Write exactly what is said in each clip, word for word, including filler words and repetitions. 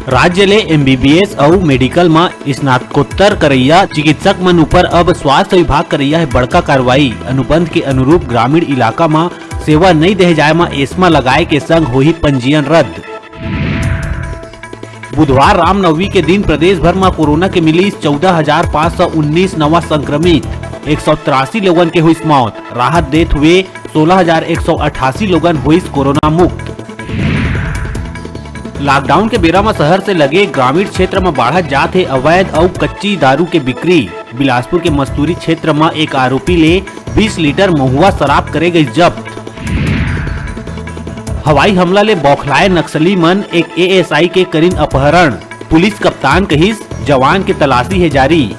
राज्य ले एमबीबीएस अउ मेडिकल म स्नातकोत्तर करइया चिकित्सक मन ऊपर अब स्वास्थ्य विभाग करइया हे बड़का कार्रवाई। अनुबंध के अनुरूप ग्रामीण इलाका म सेवा नइ देहे जाए म एस्मा लगाए के संग होही पंजीयन रद्द। बुधवार रामनवमी के दिन प्रदेश भर म कोरोना के मिलिस चौदह हजार पाँच सौ उन्नीस नवा संक्रमित, एक सौ तिरासी लोगन के होइस मौत। राहत देत हुए सोलह हजार एक सौ अट्ठासी लोगन होइस कोरोना मुक्त। लॉकडाउन के बेरा म शहर से लगे ग्रामीण क्षेत्र म बाढ़त जात हे अवैध अउ कच्ची दारू के बिक्री। बिलासपुर के मस्तूरी क्षेत्र म एक आरोपी ले बीस लीटर महुआ शराब करे गइस जब्त। हवाई हमला ले बौखलाए नक्सली मन, एक एएसआई के करिन अपहरण। पुलिस कप्तान कहिस, जवान के तलाशी हे जारी।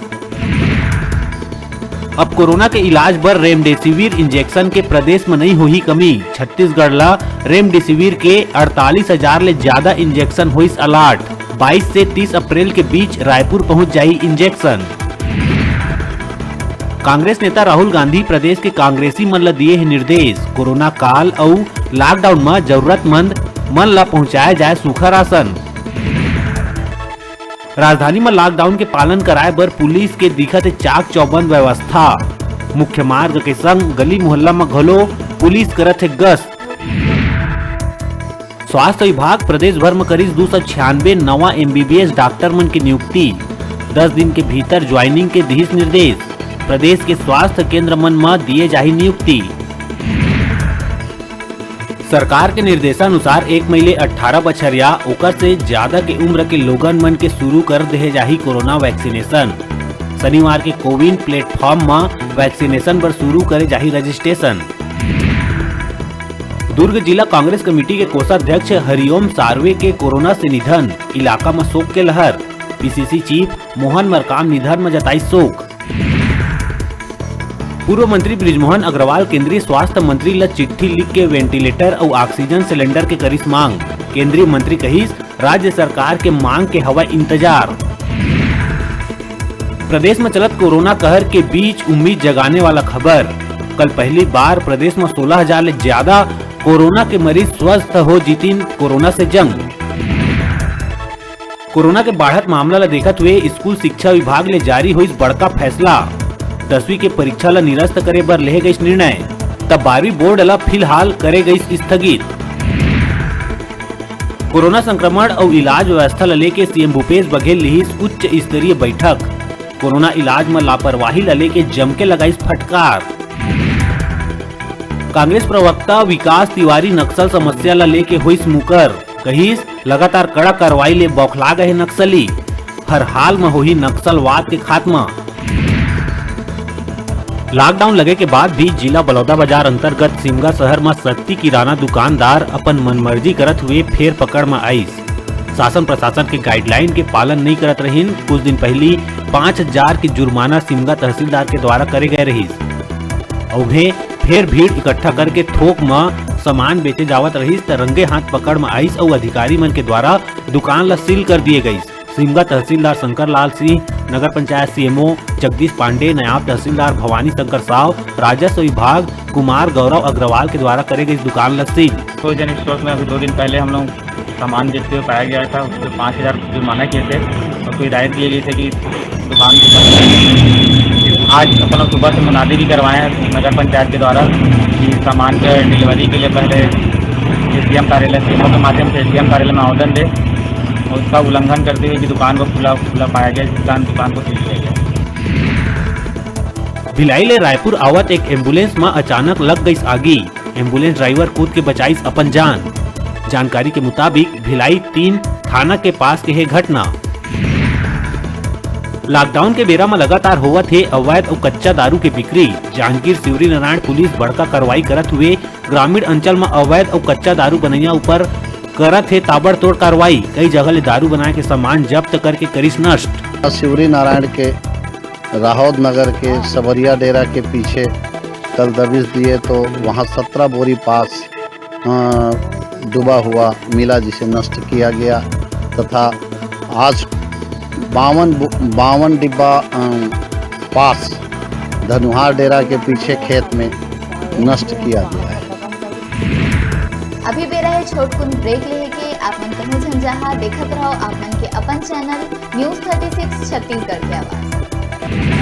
अब कोरोना के इलाज बर रेमडेसिविर इंजेक्शन के प्रदेश म नइ होही कमी। छत्तीसगढ़ ल रेमडेसिविर के अड़तालीस हजार ले ज्यादा इंजेक्शन होइस अलाट। बाईस से तीस अप्रैल के बीच रायपुर पहुंच जाही इंजेक्शन। कांग्रेस नेता राहुल गांधी प्रदेश के कांग्रेसी मन ल दिए हे निर्देश, कोरोना काल अउ लॉकडाउन म जरूरतमंद मन ल पहुंचाए जाए सूखा राशन। राजधानी म लॉकडाउन के पालन कराए बर पुलिस के दिखत हे चाक चौबंद व्यवस्था। मुख्य मार्ग के संग गली मोहल्ला म घलो पुलिस करत हे गश्त। स्वास्थ्य विभाग प्रदेश भर म करिस दू सौ छियानबे नवा एमबीबीएस डॉक्टर मन के नियुक्ति। दस दिन के भीतर ज्वाइनिंग के दिहिस निर्देश। प्रदेश के स्वास्थ्य केंद्र मन म दिए जाही नियुक्ति। सरकार के निर्देशानुसार एक मई ले अट्ठारह बछर या ओकर से ज्यादा के उम्र के लोगन मन के शुरू कर देहे जाही कोरोना वैक्सीनेशन। शनिवार के कोविन प्लेटफॉर्म म वैक्सीनेशन बर शुरू करे जाही रजिस्ट्रेशन। दुर्ग जिला कांग्रेस कमेटी के कोषाध्यक्ष हरिओम सार्वे के कोरोना से निधन, इलाका म शोक के लहर। पीसीसी चीफ मोहन मरकाम निधन म जताई शोक। पूर्व मंत्री बृजमोहन अग्रवाल केंद्रीय स्वास्थ्य मंत्री ल चिट्ठी लिख के वेंटिलेटर अउ ऑक्सीजन सिलेंडर के करिस मांग। केंद्रीय मंत्री कहिस, राज्य सरकार के मांग के हवय इंतजार। प्रदेश म चलत कोरोना कहर के बीच उम्मीद जगाने वाला खबर। कल पहली बार प्रदेश म सोलह हजार ले ज्यादा कोरोना के मरीज स्वस्थ हो जीतिन कोरोना से जंग। कोरोना के बाढ़त मामला ल देखत हुए स्कूल शिक्षा विभाग ले जारी होइस बड़का फैसला। दसवीं के परीक्षा ल निरस्त करे बर लेहे गइस निर्णय, त बारहवीं बोर्ड ल फिलहाल करे गइस स्थगित। कोरोना संक्रमण अउ इलाज व्यवस्था ल लेके सीएम भूपेश बघेल लिहिस उच्च स्तरीय बैठक। कोरोना इलाज म लापरवाही ल लेके जमके लगाइस फटकार। कांग्रेस प्रवक्ता विकास तिवारी नक्सल समस्या ल लेके होइस मुकर, कहिस, लगातार कड़ा कार्रवाई ले बौखला गए नक्सली, हर हाल म होही नक्सलवाद के खात्मा। लॉकडाउन लगे के बाद भी जिला बलौदाबाजार अंतर्गत सिमगा शहर म सत्ती किराना दुकानदार अपन मनमर्जी करत हुए फेर पकड़ म आइस। शासन प्रशासन के गाइडलाइन के पालन नइ करत रहिन। कुछ दिन पहिली पाँच हजार के जुर्माना सिमगा तहसीलदार के द्वारा करे गए रहिस। अउ उहें, फेर भीड़ इकट्ठा करके थोक म सामान बेचे जावत रहिस, त रंगे हाथ पकड़ म आइस अउ अधिकारी मन के द्वारा दुकान ल सील कर दिए गइस। सिमगा तहसीलदार शंकर लाल सिंह, नगर पंचायत सीएमओ जगदीश पांडे, नायब तहसीलदार भवानी शंकर साव, राजस्व विभाग कुमार गौरव अग्रवाल के द्वारा करे गइस दुकान ल सील। कोई जन स्टोर में अभी दो दिन पहले हम लोग सामान बेचते हुए पाया गया था, उस पर पाँच हजार जुर्माना किए थे। उसको हिदायत दी गई थी कि दुकान के पास आज अपन लोग सुबह से मुनादी भी करवाए हैं नगर पंचायत के द्वारा कि सामान के डिलीवरी के लिए पहले एसडीएम कार्यालय, सीएमओ के माध्यम से एसडीएम कार्यालय में आवेदन दे। और उसका उल्लंघन करते हुए कि दुकान को खुला खुला पाया गया, जिस कारण दुकान को सील किया गया। भिलाई ले रायपुर आवत एक एम्बुलेंस म अचानक लग गइस आगी। एम्बुलेंस ड्राइवर कूद के बचाइस अपन जान। जानकारी के मुताबिक, भिलाई तीन थाना के पास के हे घटना। लॉकडाउन के बेरा म लगातार होवत हे अवैध अउ कच्चा दारू के बिक्री। जांजगीर शिवरीनारायण पुलिस बड़का कार्रवाई करत हुए ग्रामीण अंचल म अवैध अउ कच्चा दारू बनैया ऊपर करत हे ताबड़तोड़ कार्रवाई। कई जगह ले दारू बनाए के सामान जब्त करके करिस नष्ट। शिवरीनारायण के राहौद नगर के सबरिया डेरा के पीछे कल दबिश दिए तो वहां सत्रह बोरी पास, अ, डूबा हुआ मिला, जिसे नष्ट किया गया तथा आज बावन बो-, बावन डिब्बा, अ, पास धनुहार डेरा के पीछे खेत में नष्ट किया गया है। अभी बेरा हे छोटकुन ब्रेक लेहे के। आप मन कहूं झन रहा, देखत रहो आप मन के अपन channel news thirty six Chhattisgarh के आवाज़।